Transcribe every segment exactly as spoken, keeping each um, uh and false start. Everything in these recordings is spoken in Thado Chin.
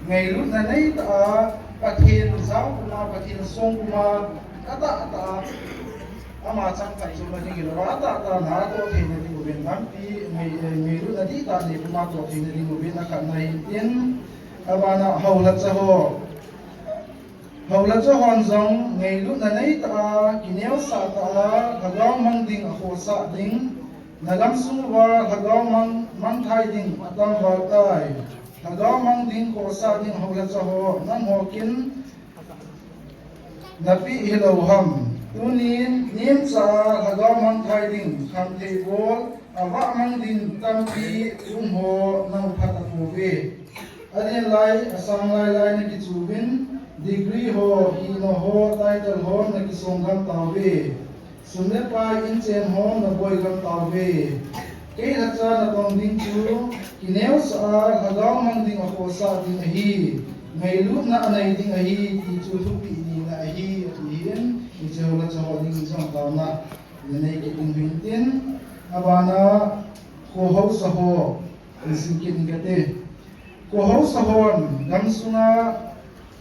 Ngailutna neitah a, Pathen jao puma, Pathen song puma, atah atah a, ama chang khat chom a ding hilou a, atah atah a natoh theina ding uvin lampi, ngai, eh, ngailutna dihtah nei puma toh theina ding uvin akhatna ahin, abana houlacha ho. Houlacha hon jong ngailutna neitah a, kineosah tah a, lhagao mang ding akhohsah ding, nagamsung uva lhagao mang, mangthai ding atam val tai. Lhagao mang ding khohsah ding houlacha ho, nangho kin napeh hilou ham? Tunin, nemcha a lhagao mangthai ding, khamthei bol, avah mang ding tampi um ho nau phat apouve. Aden lai, asang lai lai nakichu uvin, degree ho, hina ho, title ho nakisong gam tauve. Sum le pai inchen ho naboi gam tauve. Kei lhacha natong ding chu, kineosah a, lhagao mang ding akhohsah ding ahi. Ngailutna anei ding ahi, ti chu thupeh nina ahi, ati hin, hiche houlacha ho ding jong taona nanei kit ding hintin, abana kho hausa ho, nasim kit ning kate. Kho hausa hon, gamsunga,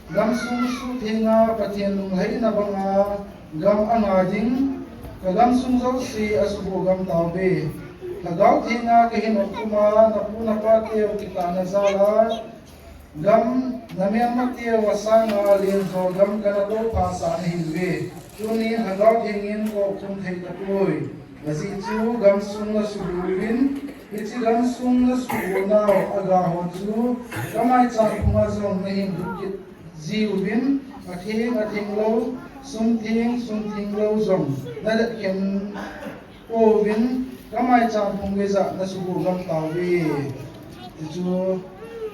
gamsung suhtheng a Pathen lunglhaina banga gam anga ding, kagamsung jouse asuboh gam tauve. Lhagao Theng a kahin um puma, napu napateu kitahna jal a, gam namelmateu asanga lenjo gam kanatoh phasah nahiuve. Tunin Lhagao Theng in kakhum thei tapoi. Ajeh chu gamsung nasuboh uvin, hiche gamsung nasuboh nau aga ho chu, kamaicham phunga jong nahin lut kit jiuvin, atheng atheng lou, sumtheng sumtheng lou jong nalet khen pouvin, kamaicham phung geija nasuboh gam tauve. Tichu,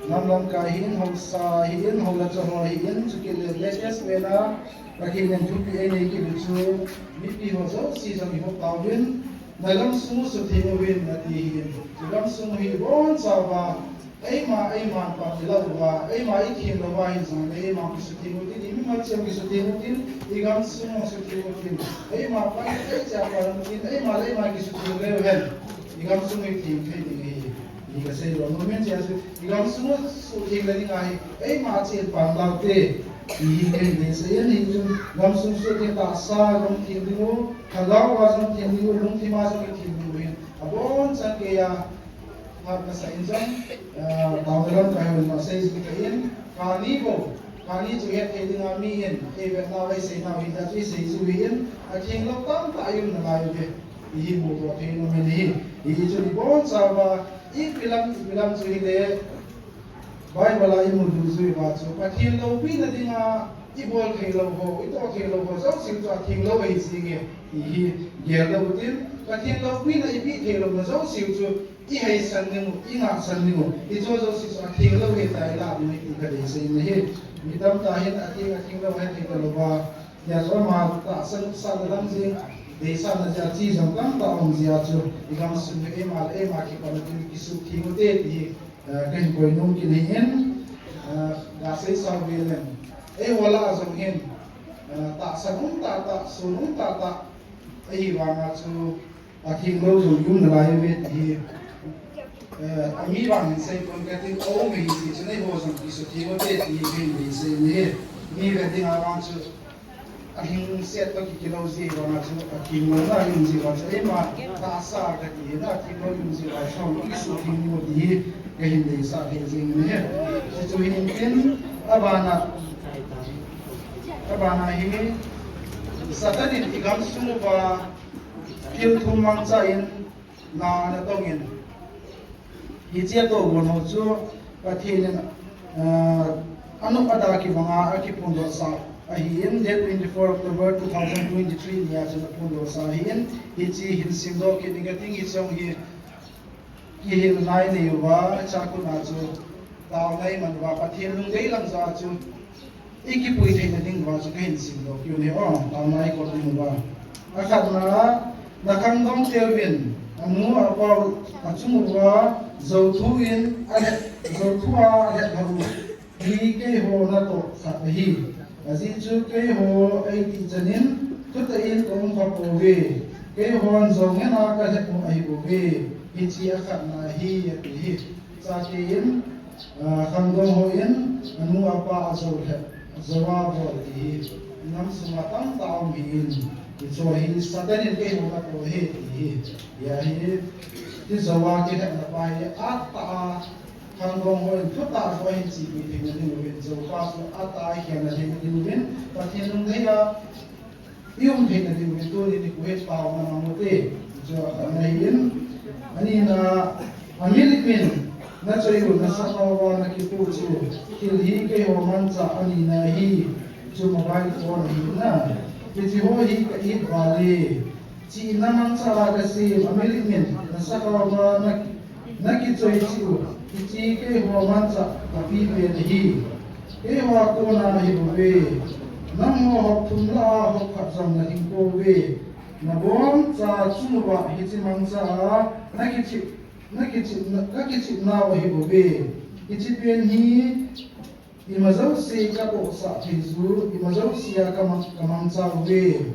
nam lamkai hin, hausa hin, houlacha ho hin, chukit le latest vena, Pathen in thupeh einei kit u chu, mipi ho jouse jong ihop tauvin, nagamsung u sutheng uvin, ati hin. Igamsung u hi ibonchauva, eima, eima pan ilah uva, eima itheng louva hijongle, eima kisutheng utin, imima cheh kisutheng utin, igamsung u sutheng utin, eima pan, eicha pan utin, eima le eima kisutheng leu hen, igamsung u itheng thei ding ahi. Hi kasei lou, nomin cheh chu, igamsung u sutheng le ding ahi, eima cheh pan laute, hi kahin deisah in, hichun, gamsung sutheng tahsa, lungtheng ding u, lhagao a jong theng ding u, lungthim a jong itheng ding u hin, abonchan keiya, phat kasah in jong, ah, taona lamkai hon asei jing kei in, kani bou, kani chu hetthei dinga mi in, eivetnau, eiseinau hita chu isei jiu hin, atheng lou tamtah i um nalai uve, ihi muto thei nom in ahi, hichun ibonchauva, ipi lam, ipi lam chu hile, Bible a imu dungjuiva chu, Pathen loupina dinga, ibol theilou ho, itoh theilou ho, jouse chu atheng lou ahi jinge, tihi gel lou utin, Pathen loupina ipeh theilouna jouse chu, iheisan ding u, ingahsan ding u, hiche jouse chu atheng lou ahitai lah ding ahi ti kadeisah in ahi. Mi tamtah hin atheng, atheng lou ahi ti kalouva, tia chu ama tahsan, sahna lam jeng, deisahna jeh a che jong tamtah um jeh a chu, igamsung hi eima le eima kipat a ding kisutheng ute tihi, eh, kahin koi nom kit ahin, eh, gasei sao veleng. Eiho lah a jong hin, eh, tahsan um tahtah, sun um tahtah, ahivanga chu, atheng lou jong i um nalai uve tihi, eh, ami vang hin seipon katin, aum ahi jeh chun eiho jong kisutheng ute tihi kahin deisah in ahi. Mi vet dinga vang chu, ahingset toh kikilou jeh vanga chu, atheng louna i um jeh vang chu, eima tahsa kati hina, atheng lou i um jeh vang chu, kisutheng u tihi kahin deisah thei jeng in ahi. Chuchu hintin, abana, abana hi, Satan in igamsung uva, thil thum mangcha in, na ana tongin. Hiche atohgon ho chu Pathen in, ah, anop ada kibanga akiphondohsah ahin, date twenty-four October two thousand twenty-three nia chun aphondohsah ahin, hiche hin simdoh kit ning kating, hiche jong hi kihilna inei uva, chakun a chu taona iman uva, Pathen lungdei lam jeh a chu ikipui theina ding uva chu kahin simdoh kit u ahi, o, taona ikop ding uva. Akhatna, nakhangdong teuvin, anu, apau, achung uva, jouthu in, alhet, jouthu a alhet lhah u hi keiho natoh khat ahi. Ajeh chu keiho eitih chan in, thutah in kaum kha pouve. Keihon jou ngen a kalhet u ahibouve. Hiche akhatna ahi, ati hi. Chate in, ah, khangdong ho in, Anu apa ajou lheh, ajou a bol ti hi, inam sunga tamtah um hi in, hiche hi Satan in keiho katoh e ti hi. Hia hi, tijou a kilhehna pa hi, atah a, khangdong hon thutah joh hin chepi theina diuvin, joupa chu atah a khelna theina diuvin, Pathen lungdei a, i um theina diuvin tuni nikho hi taona mang ute. Chu akhatna ahin, anina, amilim in nachoi u, nasakhao a nakitoh chu, thil hi keiho manchah anina hi, chu mobile phone ahi na. Hiche ho hi ka it val e. Chihna manchah a kasem, amilim in nasakhao a na, nakichoi cheh u, hiche keiho manchah kapi pen ahi. Keiho a kona ahi bouve. Nangho hop thum lah a hop khat jong nalhing pouve. Naboncha chung uva hiche mangcha a nakichep, nakichep, na, kakichep nau ahi bouve. Hiche pen hi ima jouse katohsah thei chu, ima jouse a kamang, kamangcha uve.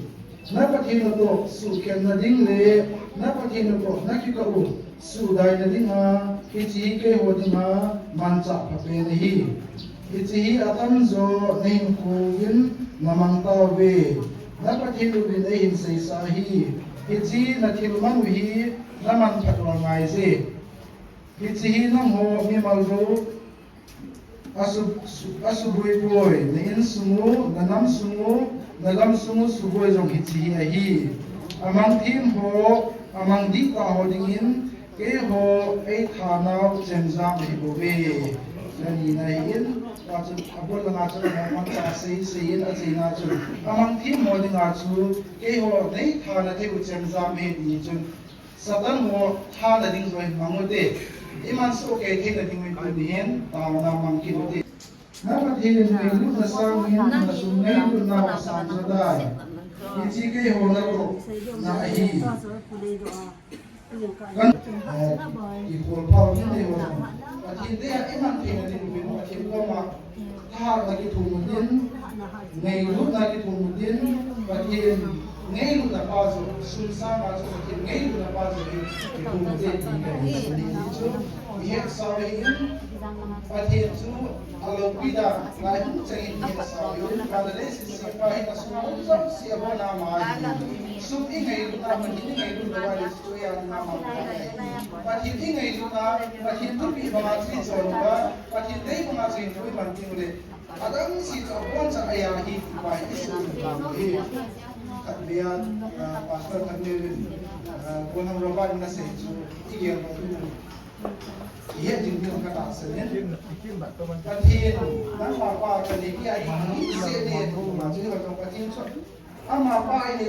Na Pathen u toh suhkhenna ding le na Pathen u toh nakikah u suhdaina dinga, hiche hi keiho dinga manchah phapen ahi. Hiche hi atamjo nahinkho uvin namang tauve. Na Pathen uvin eihin seisa ahi. Hiche nathilmang u hi namanphat u angaiye. Hiche hi nangho mimal jou a su, su, asuboi poi, na insung u, na namsung u, na gamsung u suboi jong hiche hi ahi. Amang them ho, amang dihtah ho dingin, keiho eithanau chemjam ahi bouve. Anina ahin, tua chun abul langa chun amang manchah sei, sei in acheina chun, amang them ho dinga chu, keiho neithana thei u chemjam ahi ti chun, Satan ho thana ding jong hin mang ute. Iman sohkei theina ding uvin tuni hin taona mang kit ute. Na Pathen ngailutna sangin nasum ngailutna asang jo tai. Hiche keiho natohna ahi. Kan, eh, ikhol phau ding nei ho. Pathen dei a iman theina ding uvin Pathen koma Thahatna kithum utin, ngailutna kithum utin, Pathen ngailutna pa joh, sum sanga chu Pathen ngailutna pa joh hi kithum utin, ti kahin sei chu, ihet sau ahin, Pathen chu aloupi dan, lai hung chang in ihet sau ahin, Father Day sisi pa hi kasum hung jam si abona ma hi, sum ingailutna, Pathen ingailutna pa hi chu ya na ma hi, Pathen ingailutna, Pathen thupi banga chu ichon uva, Pathen dei banga chu ihin lhung man ding uleh, adang se chu aboncha ahi, ti pa hi isim u ahi. Khatvei a, ah, Pastor khat neuvin, ah, Bonham Robert in asei chu igel bang u. Ihet jing ding katahsan in. Pathen, nangma pa kanei dia hi, hi se ne, ti pa chu ihet jong Pathen chu. Ama pa hi